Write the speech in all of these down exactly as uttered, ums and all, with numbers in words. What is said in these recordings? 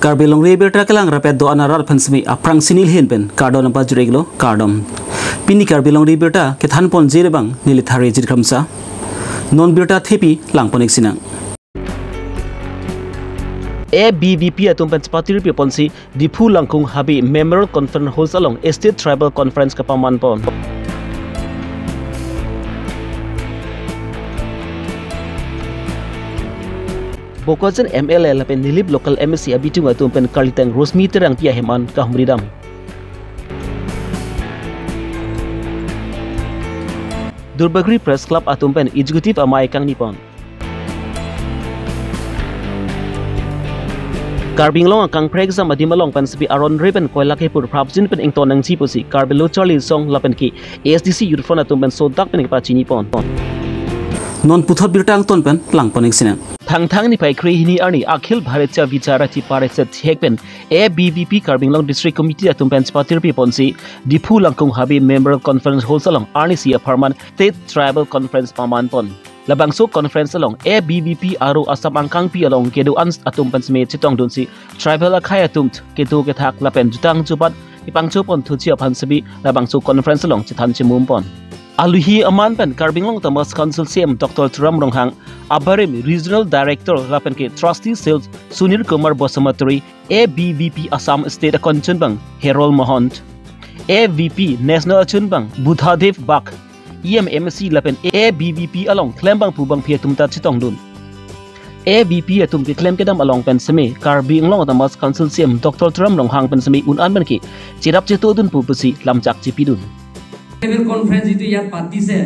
Karbi Longri Abirta kelang rapet do-an arat aphan semi aphrangsi neli ahin pen kardom nangpajir-iklo, kardom. Pini Karbi Longri Abirta kethan ponji abang neli Thari Jirkhamsa. Non birta thepi lang pon-ik sinang. A B V P atum pen chepatirpi ponsi Diphu Langkung Habe Memorial Conference Halls along State Tribal Conference kapaman pon. Bokajan M L A lapen Nilip local M A C abitung atum pen kalitang Rosmi Terangpi ahem an kahumri dam. Duarbagori Press Club atum pen Executive Amei kangni pon. Karbi Anglong akangprek jam adim along pen semi aron re pen koila kepur prapjin pen ington nangji pusi Karbi Lo Charli Asong lapen ke A S D C Youth Front atum pen sodak pen kepachini pon. Non puthot birta angton pen lang pon-ik sinang. Thangthang niphai kre hini arni Akhil Bharatiya Vidyarthi Parishad thek pen A B V P Karbi Anglong District Committee atum pen chepatirpi ponsi Diphu Langkung Habe Memorial Conference Halls along arnisi apharman State Tribal Conference paman pon. Labangso conference along A B V P aro Assam angkangpi along kedo-an atum pen semi chetongdunsi tribal akhei atum kedo kethak lapen jutang jubat ipangcho pon thuji aphan semi labangso conference along chethan chemum pon. Aluhi aman pen Karbi Anglong Autonomous Council C E M Doctor Tuliram Ronghang, abarim Regional Director lapen ke Trustee Sales Sunil Kumar Basumatary, A B V P Assam State akon chunbang Herol Mahant, A V P National achunbang Buddhadev Bak, E M M C lapen A B V P along klembangpo bangpi atum ta chetongdun. A V P atum keklem kedam along pen semi Karbi Anglong Autonomous Council C E M Doctor Tuliram Ronghang pen semi un-an pen ke cherap chetodun pu pusi lamchak chepidun. Level conference যিটো ইয়াত পাতিছে,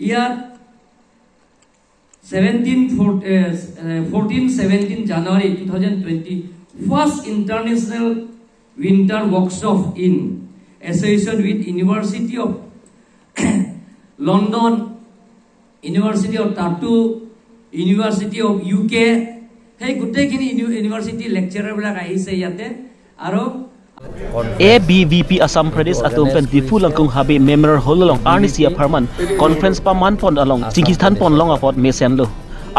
ইয়াত seventeen, four, eh, eh, fourteen, seventeen January two thousand twenty, first international winter workshop in association with University of London, University of Tartu, University of U K, সেই গোটেইখিনি ইউনি-, ইউনিভাৰ্চিটি লেকচাৰাৰবিলাক আহিছে ইয়াতে। আৰু A B V P Assam Pradesh atum pen Diphu Langkung Habe Memorial Hall along arnisi apharman conference paman pon along chingkithan ponlong apot mesenlo.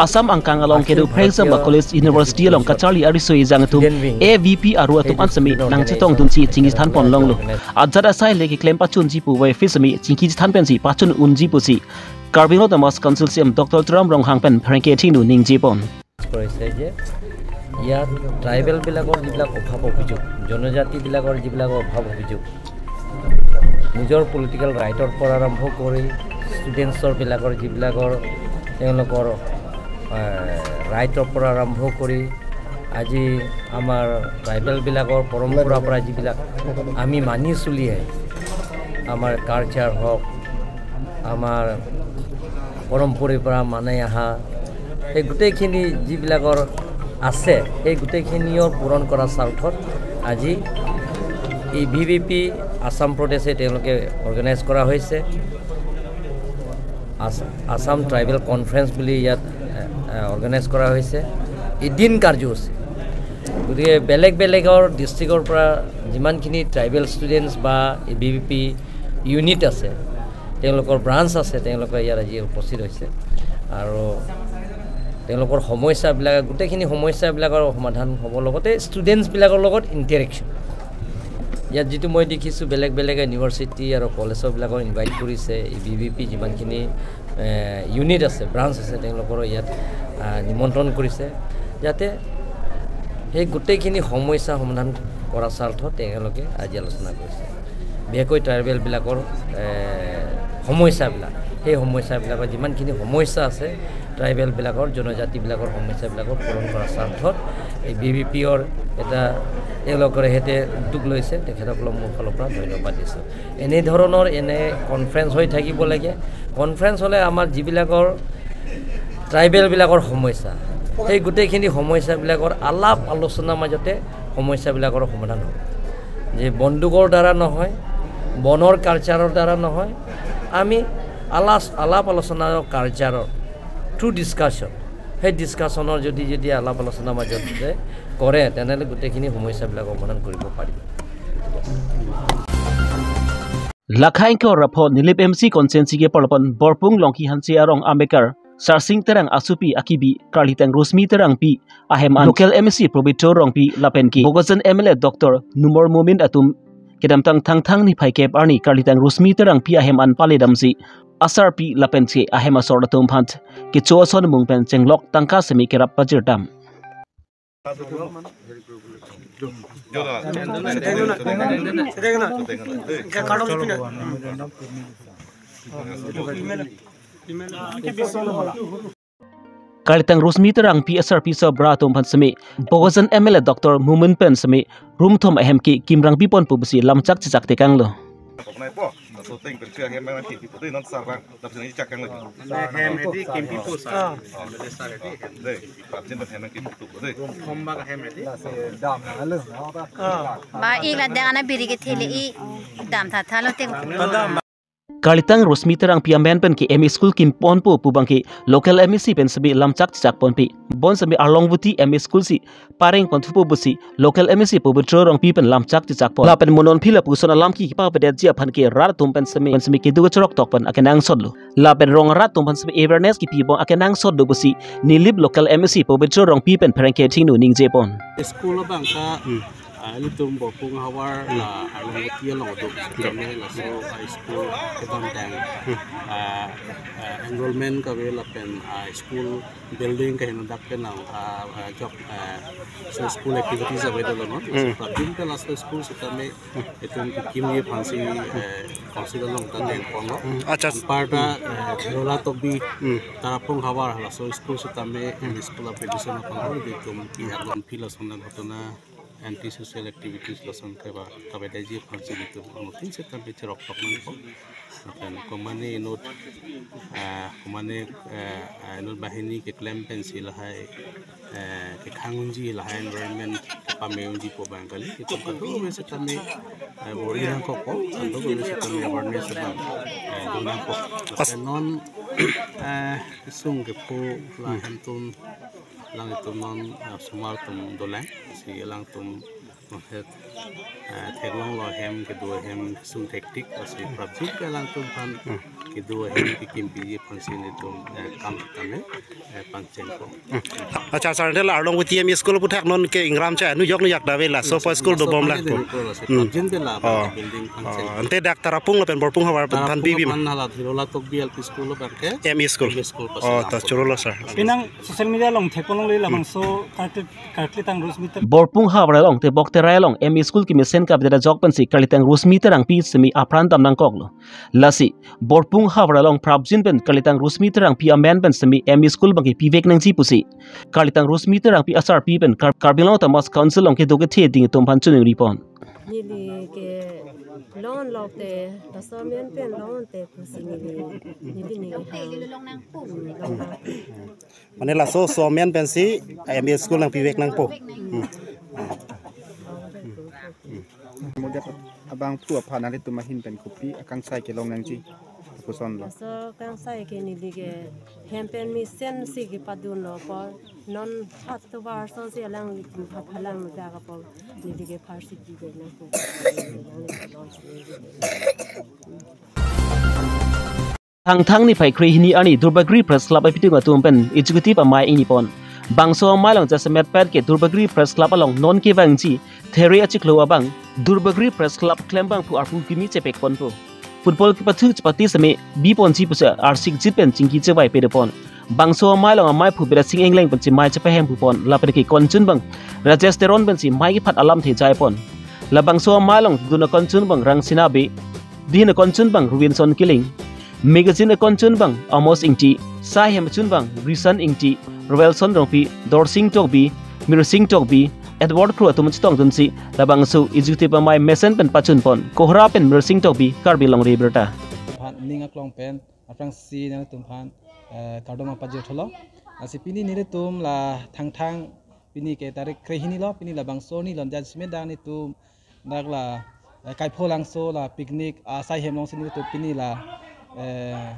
Assam angkang along kedo phrek jamba college university along kacharli ariso ejang atum A V P aro atum an semi nangchetongdunsi chingkithan ponlonglo. Ajat asai le keklem pachunji pu vai fis semi chingkithan pensi pachun unji pusi Karbi Anglong Autonomous Council C E M Doctor Tuliram Ronghang pen pherangke thingnu ningje pon. কৰিছে যে ইয়াত ট্ৰাইবেলবিলাকৰ যিবিলাক অভাৱ অভিযোগ, জনজাতিবিলাকৰ যিবিলাক অভাৱ অভিযোগ, নিজৰ পলিটিকেল ৰাইটৰ পৰা আৰম্ভ কৰি ষ্টুডেণ্টছৰ বিলাকৰ যিবিলাকৰ তেওঁলোকৰ, এ, ৰাইটৰ পৰা আৰম্ভ কৰি আজি আমাৰ ট্ৰাইবেলবিলাকৰ পৰম্পৰাৰ পৰা যিবিলাক আমি মানি চলি আহিছোঁ, আমাৰ কালচাৰ হওক, আমাৰ পৰম্পৰাৰ পৰা মানি অহা সেই গোটেইখিনি যিবিলাকৰ আছে, সেই গোটেইখিনিও পূৰণ কৰাৰ স্বাৰ্থত আজি এই ভি ভি পি আছাম প্ৰদেশে তেওঁলোকে অৰ্গেনাইজ কৰা হৈছে। আছ-, আছাম ট্ৰাইবেল কনফাৰেন্স বুলি ইয়াত, এ, এ, অৰ্গেনাইজ কৰা হৈছে। এদিন কাৰ্যসূচী। গতিকে বেলেগ বেলেগৰ ডিষ্ট্ৰিক্টৰ পৰা যিমানখিনি ট্ৰাইবেল ষ্টুডেণ্টছ বা ভি ভি পি ইউনিট আছে, তেওঁলোকৰ ব্ৰাঞ্চ আছে, তেওঁলোকে ইয়াত আজি উপস্থিত হৈছে। আৰু তেওঁলোকৰ সমস্যাবিলাক, গোটেইখিনি সমস্যাবিলাকৰ সমাধান হ'ব, লগতে ষ্টুডেণ্টছবিলাকৰ লগত ইণ্টাৰেকশ্যন। ইয়াত যিটো মই দেখিছোঁ, বেলেগ বেলেগ ইউনিভাৰ্চিটি আৰু কলেজবিলাকক ইনভাইট কৰিছে, এই ভি ভি পি যিমানখিনি, এ, ইউনিট আছে, ব্ৰাঞ্চ আছে, তেওঁলোকৰো ইয়াত, আ, নিমন্ত্ৰণ কৰিছে, যাতে সেই গোটেইখিনি সমস্যা সমাধান কৰাৰ স্বাৰ্থত তেওঁলোকে আজি আলোচনা কৰিছে। বিশেষকৈ ট্ৰাইবেলবিলাকৰ, এ, সমস্যাবিলাক, সেই সমস্যাবিলাকৰ যিমানখিনি সমস্যা আছে, ট্ৰাইবেলবিলাকৰ, জনজাতিবিলাকৰ সমস্যাবিলাকৰ পূৰণ কৰাৰ স্বাৰ্থত এই ভি ভি পিৰ এটা তেওঁলোকৰ সৈতে উদ্যোগ লৈছে, তেখেতসকলক মোৰ ফালৰ পৰা ধন্যবাদ দিছোঁ। এনেধৰণৰ এনে কনফাৰেন্স হৈ থাকিব লাগে। কনফাৰেন্স হ'লে আমাৰ যিবিলাকৰ ট্ৰাইবেলবিলাকৰ সমস্যা, সেই গোটেইখিনি সমস্যাবিলাকৰ আলাপ আলোচনাৰ মাজতে সমস্যাবিলাকৰ সমাধান হ'ব। যে বন্দুকৰ দ্বাৰা নহয়, বনৰ কালচাৰৰ দ্বাৰা নহয়, আমি আলাপ, আলাপ আলোচনাৰ কালচাৰৰ থ্ৰু ডিছকাশ্যন, সেই ডিছকাশ্যনৰ যদি, যদি আলাপ আলোচনাৰ মাজতে কৰে, তেনেহ'লে গোটেইখিনি সমস্যাবিলাক সমাধান কৰিব পাৰিব। Lakhain ko rapo Nilip M C constituency ke parlopon Borpung Longki Hanse arong amekar Sarsing Terang asopi akibi Karlitang Rosmi Terangpi ahem an local M A C Pobitro Rongpi lapen ke Bokajan M L A Doctor Numal Momin atum kedamtang Thangthang niphai kep arni Karlitang Rosmi Terangpi ahem an paledamsi asarpi lapen ke ahem asor atum aphan kecho ason mung pen chenglok tangka semi kerap pajirtam. Karlitang Rosmi Terangpi asarpi asarbura atum aphan semi Bokajan M L A Doctor Momin pen semi rumthom ahem ke kimrang pipon pu pusi lamchak chechak tekanglo. Koknai po, na so teng pen ke hem nang kipi po dei non sarang, tapi nang chak kang lagi. Hem hedi kimpi po sa. Dei, prapjin pen hem nang kipi po dei. Khomba ka hem hedi. Ba ik la dang ana biri kethele ik dam tha tha lo teng. Karlitang Rosmi Terangpi amen pen ke M E school kimponpo pu abang ke local M A C pen semi lamchak chechak ponpi. Bonsemi Arlongvoti M E school si pareng ponthupo pusi local M A C Pobitro Rongpi pen lamchak chechak pon. Lapen mo non aphi lapuson alam ke kepavedetji aphan ke rat atum pen semi, pen semi kedo kechorok tok pen akenangsot lo. Lapen rong arat atum aphan semi awareness kipi abang akenangsot do pusi Nilip local M A C Pobitro Rongpi pen pherangke thingnu ningje pon. School abang ke, ah, ilitum Borpung havar la Arlongvoti along do. Kami laso high school kedamtang, ah, ah, enrollment kave lapen, ah, school building kaheno dak pen nang, ah, ah, jok, ah, so school activities ave dolo non. Hmm. Prapjin pen laso school sitame itum kekimji aphansi, eh, council along ta deng ponlo. Hmm, acha. Anparta, eh, Rola Tokbi, Hmm. Tarapung havar laso school sitame, Hmm. M E school application aphan ilitum ki alon phi lason na ghotona anti social activities lason kaba kavedetji aphansi ilitum anuttin sitame cherok tok nangpo. Lapen komane inut, ah, komane, eh, ah, inut banghini keklem pensi lahai, eh, kekhang unji lahai environment kepame unji pu abang kali. Itum kadokave sitame, eh, bor-i nangkokpo, kadokave sitame awareness abang, eh, do nangkok. Lapen non, eh, kesung kepho la hem atum, alanglitum non, eh, osomar atum dolang, si alangtum Mohet, eh, theklonglo ahem kedo ahem kesung thektik, lasi prapjin ke alangtum aphan Hmm. kedo ahem kekimpiji aphansi nelitum, eh, kam tame, eh, pangchengpo. Hmm. Acha, sir, ante la Arlongvoti M E school aputhak non ke ingram cha, nu yok nu yak dave laso, Laso, po school laso dobom pale lang de po. Niko laso, Hmm. prapjin ke la Oh. building pangcheng. Oh, ante dak Tarapung lapen Borpung havar Tarapung aphan pi bima. Aphan hala Rola Tokbi L P school abang ke M E school. M E school Oh, pasal ta apo. Chorolo, sir. Penang social media along thekponlongle labangso Hmm. Karkli, Karlitang Rosmi Terang. Borpung havar along Tebok Terai along M E school kemesen kavedet ajok pensi Karlitang Rosmi Terangpi semi apran dam nangkoklo. Lasi Borpung havar along prapjin pen Karlitang Rosmi Terangpi amen pen semi M E school abang ke pivek nangji pusi Karlitang Rosmi Terangpi asarpi pen Kar-, Karbi Anglong Autonomous Council along kedo kethe ding atum aphan choningri pon. Neli ke lon lok te, laso amen pen lon te pusi neli, neli ni ha. Hmm, lon lok. Mane laso amen pensi M E school nangpivek nangpo. Hmm. Kemudian abangphu aphan nanglitum ahin pen kopi akangsai kelong nangji pusonlo. Laso akangsai ke neli ke hem pen mesensi kepadunlo apot non hat tovar asonsi alanglitum aphan phalang dak apot neli ke pharsi pivek nangpo. Thangthang niphai krehini arni Duarbagori Press Club apitung atum pen Executive amei ingni pon. Bangso amei along jasemet pen ke Duarbagori Press Club along non kevangji there achiklo abang Duarbagori Press Club klembangphu arpu kimi chepek ponpo. Football kepathu chepate seme bi ponji pusi arsik jit pen chingki chevai pede pon. Bangso amei along ameiphu Bidya Sing Engleng pensi mei chepahemphu pon lapen ke konchun abang Rajesh Teron pensi mei kephat alamthe jai pon. Labangso amei along dun akonchun abang Rangsina Bey, dihin akonchun abang Robinson Killing, magazine akonchun abang Amos Ingti, sai hem achun abang Risan Ingti, Roelson Rongpi, Dorsing Tokbi, Mirsing Tokbi, Edward Kro atum chetongdunsi labangso executive amei mesen pen pachun pon. Kohora pen Mirsing Tokbi, Karbi Longri Abirta. Phan ning aklong pen aphrangsi nangtum phan, eh, kardom pajirtholo. Lasi pini nelitum la Thangthang pini ke tarik krehini lo, pini labangso arni lon jasemet dak nelitum dak la, eh, Kaipholangso la picnic, ah, sai hem alongsi nelitum pini la, eh,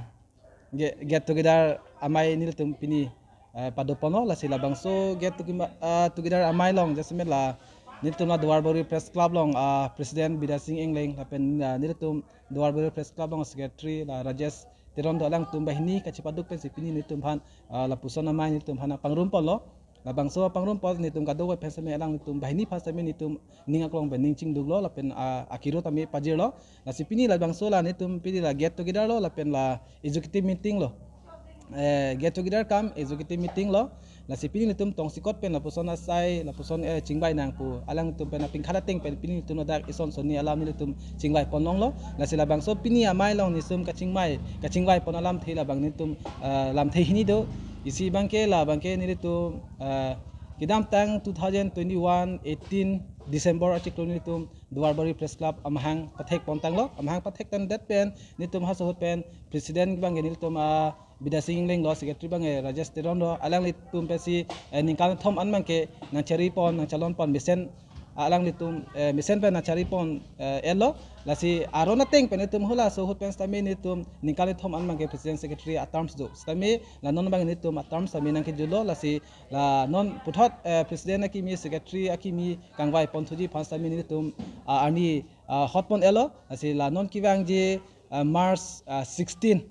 ge-, get together amei nelitum pini, eh, pado ponlo, lasi labangso get toge-, ah, together amei along jasemet la nelitum la Duarbagori Press Club along, ah, President Bidya Sing Engleng lapen, ah, nelitum Duarbagori Press Club along Secretary la Rajesh Teron do, alangtum banghini kachepaduk pensi pini nelitum aphan, ah, lapuson amei nelitum aphan pangrum ponlo. Labangso pangrum pon nelitum kadokave pen sitame alangtum banghini aphan sitame nelitum ning aklong pen ning chingduklo lapen, ah, akiro tame pajirlo. Lasi pini labangso la nelitum pini la get together lo lapen la executive meeting lo. Eh, get together cum executive meeting lo. Lasi pini nelitum tongsekot pen lapuson asai, lapuson, eh, chingvai nang pu alangtum pen apingkhat ateng pen pini nelitum ladak ison sonni alam nelitum chingvai pon longlo. Lasi labangso pini amei along nelitum kachingvai, kachingvai pon alamthe labang nelitum, eh, lamthe hini do. Isi abangke la abangke nelitum, eh, kedamtang two thousand twenty-one eighteen December achiklo nelitum Duarbagori Press Club amahang pathek pontanglo. Amahang pathek tangdet pen nelitum halaso ahut pen president abangke nelitum, ah, Bidya Sing Engleng lo, secretary abangke Rajesh Teron lo, alanglitum pensi, eh, ningkan thom an abangke nangchari pon, nangchalon pon mesen, alanglitum, eh, mesen pen nangchari pon, eh, etlo. Lasi aron ateng pen nelitum halaso ahut pen sitame nelitum ningkan thom an abangke president secretary a-terms do. Sitame la non abang nelitum a-terms sitame nangkejutlo, lasi la non puthot, eh, president akimi, secretary akimi kangvai ponthuji aphan sitame nelitum, ah, arni, ah, hot pon etlo. Lasi la non kevangji, ah, March, ah, sixteen,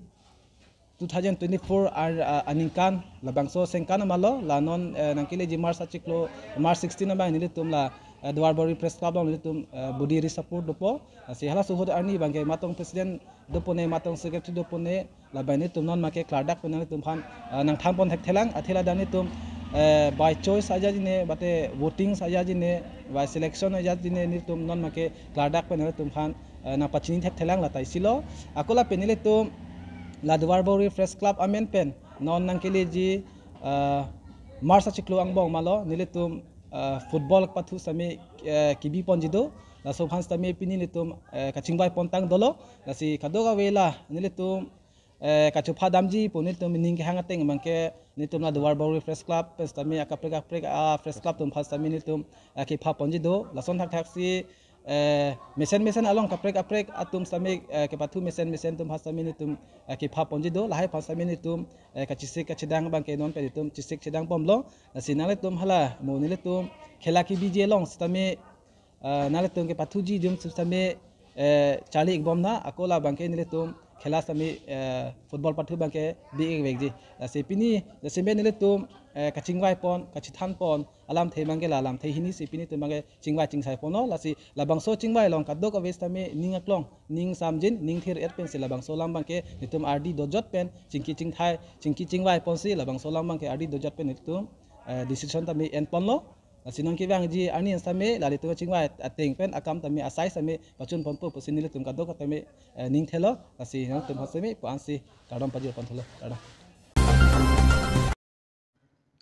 two thousand twenty-four ar-, ah, aningkan labangso sengkan amalo, la non, eh, nangkeleji March achiklo, March sixteen abang nelitum la, eh, Duarbagori Press Club along nelitum, eh, body release support dopo. Lasi halaso ahut arni abangke matong president dopone, matong secretary dopone, labang nelitum non abangke klardak pen nelitum aphan, eh, nangthan pon thekthelang, athe ladak nelitum, eh, by choice ajat jine, mate voting ajat jine, by selection ajat jine nelitum non abangke klardak pen nelitum aphan, eh, nangpachini thekthelang, la ta isi lo. Ako lapen nelitum la Duarbagori Press Club amen pen non nangkeleji, eh, March achiklo angbong malo nelitum, eh, football pathu sitame, eh, kebi ponji do. Laso aphan sitame pini nelitum, eh, kachingvai pontang dolo. Lasi kadokave la nelitum, eh, kachopha damji pu nelitum ning kehang ateng abangke nelitum la Duarbagori Press Club pen sitame akaprek akaprek a-press club atum aphan sitame nelitum, eh, kepha ponji do. Lason thakthaksi, eh, mesen mesen along kaprek kaprek atum sitame, eh, kepathu mesen mesen atum aphan sitame nelitum, eh, kepha ponji do. Lahai aphan sitame nelitum, eh, kachesik kachedang abangke non pen nelitum chesik chedang ponlo. Lasi nanglitum hala mo nelitum khela kebiji along sitame, eh, nanglitum kepathuji atum sitame, eh, charli-ik bom nang, ako la abangke nelitum khela sitame, eh, football pathu abangke bi-ik vekji. Lasi pini jasemet nelitum, eh, kachingvai pon, kachethan pon alamthe abangke la lamthe hini si pini nelitum abangke chingvai chingsai ponlo. Lasi labangso chingvai along kadokave sitame ning aklong, ning samjin, ning thir-et pensi labangso alam abangke nelitum ardi dojot pen chingki chingthai, chingki chingvai ponsi labangso alam abangke ardi dojot pen nelitum, eh, decision tame en ponlo. Lasi non kevangji arni an sitame la nelitum chingvai ateng pen akam tame asai sitame pachun ponpo pusi nelitum kadokave tame, eh, ning thelo. Lasi nangtum aphan sitame pu ansi kardom pajir pon thulo. Kardom.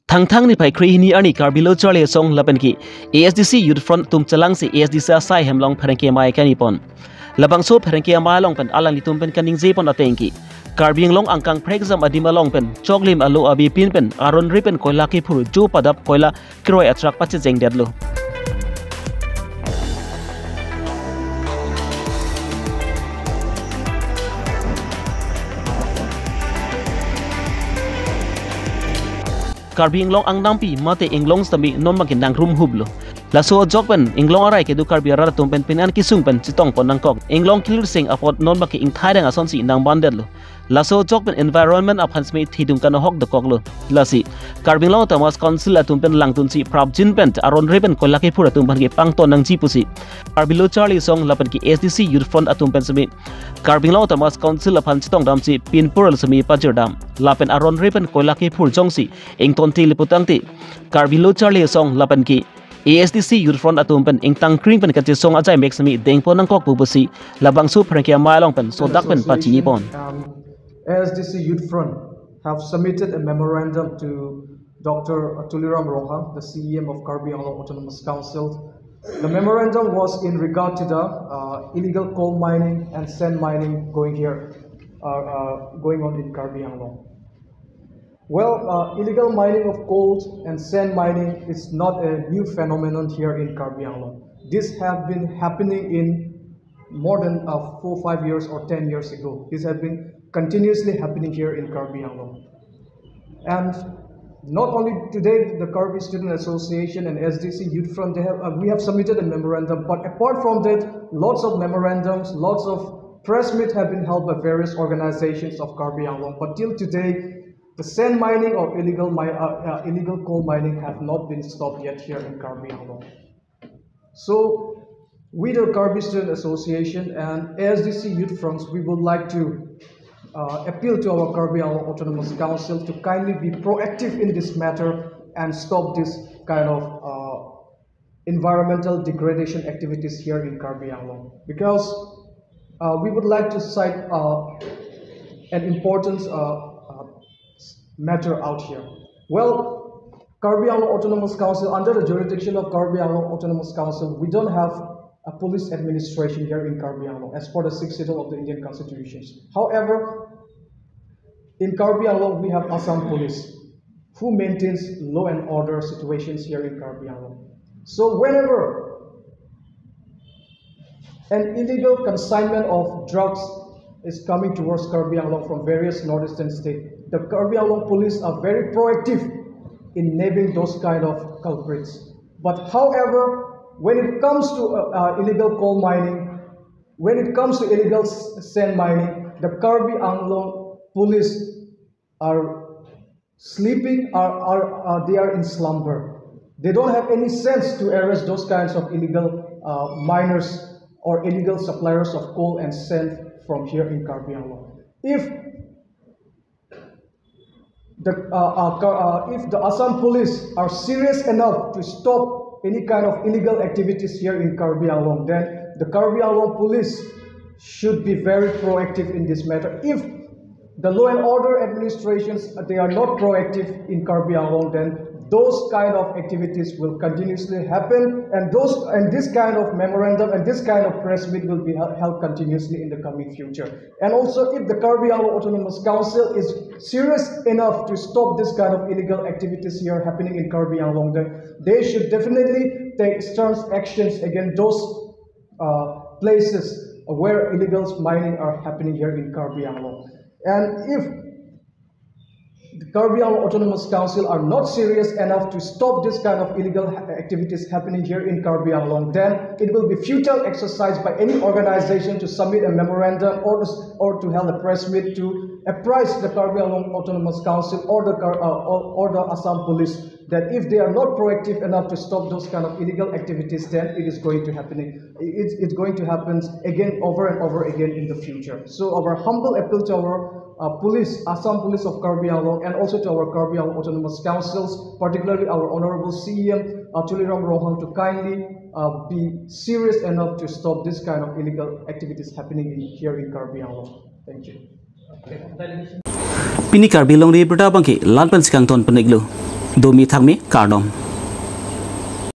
Thangthang niphai kre-hini arni Karbi Lo Charli Asong lapen ke A S D C Youth Front atum chelangsi A S D C asai hem along pherangke amei kani pon. Labangso pherangke amei along pen alanglitum pen kaningje pon ateng ke Karbi Anglong angkang phrekjam adim along pen choklim alo abipin pen aron ri pen koila kephur jo padap koila kroi atrak pachejeng detlo. Karbi Anglong angnampi mate Anglong sitame non abangke nangrum huplo. Laso ajok pen Anglong arai kedo Karbi arat atum pen pini an kesung pen chetong pon nangkok. Anglong kilirseng apot non abangke ingthai dang asonsi nangban detlo. Laso ajok pen environment aphan sitame thidung kanohok dokoklo. Lasi Karbi Anglong Autonomous Council atum pen langdunsi prapjin pen aron ri pen koila kephur atum aphan kepangton nangji pusi Karbi Lo Charli Asong lapen ke A S D C Youth Front atum pen sitame Karbi Anglong Autonomous Council aphan chetong damsi pinpur sitame pajir dam. Lapen aron ri pen koila kephur jongsi ingtonte le putangte Karbi Lo Charli Asong lapen ke A S D C Youth Front atum pen ingtangkring pen kachesong ajaimek sitame dengpon nangkok pu pusi labangso pherangke amei along pen sodak pen pachini pon. Um, A S D C Youth Front have submitted a memorandum to Doctor Tuliram Ronghang, the C E M of Karbi Anglong Autonomous Council. The memorandum was in regard to the, uh, illegal coal mining and sand mining going here, uh, uh, going on in Karbi Anglong. Well, uh, illegal mining of coal and sand mining is not a new phenomenon here in Karbi Anglong. This have been happening in more than, uh, four, five years or ten years ago. This have been continuously happening here in Karbi Anglong. And not only today, the Karbi Student Association and S D C Youth Front, they have, uh, we have submitted a memorandum. But apart from that, lots of memorandums, lots of Press meet have been held by various organizations of Karbi Anglong, but till today, the sand mining or illegal mi- uh, uh, illegal coal mining have not been stopped yet here in Karbi Anglong. So, we the Karbi Student Association and A S D C Youth Fronts, we would like to uh, appeal to our Karbi Anglong Autonomous Council to kindly be proactive in this matter and stop this kind of uh, environmental degradation activities here in Karbi Anglong. Because uh, we would like to cite uh, an important uh, uh, matter out here. Well, Karbi Anglong Autonomous Council, under the jurisdiction of Karbi Anglong Autonomous Council, we don't have a police administration here in Karbi Anglong as per the Sixth Schedule of the Indian Constitution. However, in Karbi Anglong, we have Assam Police, who maintains law and order situations here in Karbi Anglong. So whenever an illegal consignment of drugs is coming towards Karbi Anglong from various northeastern states, the Karbi Anglong police are very proactive in nabbing those kind of culprits. But however, when it comes to uh, uh, illegal coal mining, when it comes to illegal s- sand mining, the Karbi Anglong police are sleeping, are, are, are they are in slumber. They don't have any sense to arrest those kinds of illegal uh, miners or illegal suppliers of coal and sand from here in Karbi Anglong. If the uh, uh, Ka- uh, if the Assam police are serious enough to stop any kind of illegal activities here in Karbi Anglong, then the Karbi Anglong police should be very proactive in this matter. If the law and order administrations uh, they are not proactive in Karbi Anglong, then those kind of activities will continuously happen, and those and this kind of memorandum and this kind of press meet will be hel- held continuously in the coming future. And also, if the Karbi Anglong Autonomous Council is serious enough to stop this kind of illegal activities here happening in Karbi Anglong, then they should definitely take stern actions against those uh, places where illegal mining are happening here in Karbi Anglong. And if the Karbi Anglong Autonomous Council are not serious enough to stop this kind of illegal ha- activities happening here in Karbi Anglong, then it will be futile exercise by any organization to submit a memorandum or to, or to held a press meet to apprise the Karbi Anglong Autonomous Council or the Kar- uh, or, or the Assam Police that if they are not proactive enough to stop those kind of illegal activities, then it is going to happening. It, it's going to happen again over and over again in the future. So our humble appeal to our uh, police, Assam Police of Karbi Anglong, and also to our Karbi Anglong Autonomous Councils, particularly our Honorable C E M uh, Tuliram Ronghang, to kindly uh, be serious enough to stop this kind of illegal activities happening in, here in Karbi Anglong. Thank you. Pini Karbi Longri Abirta abangke la-an pensi kangton pon-iklo. Domi thakmi, kardom.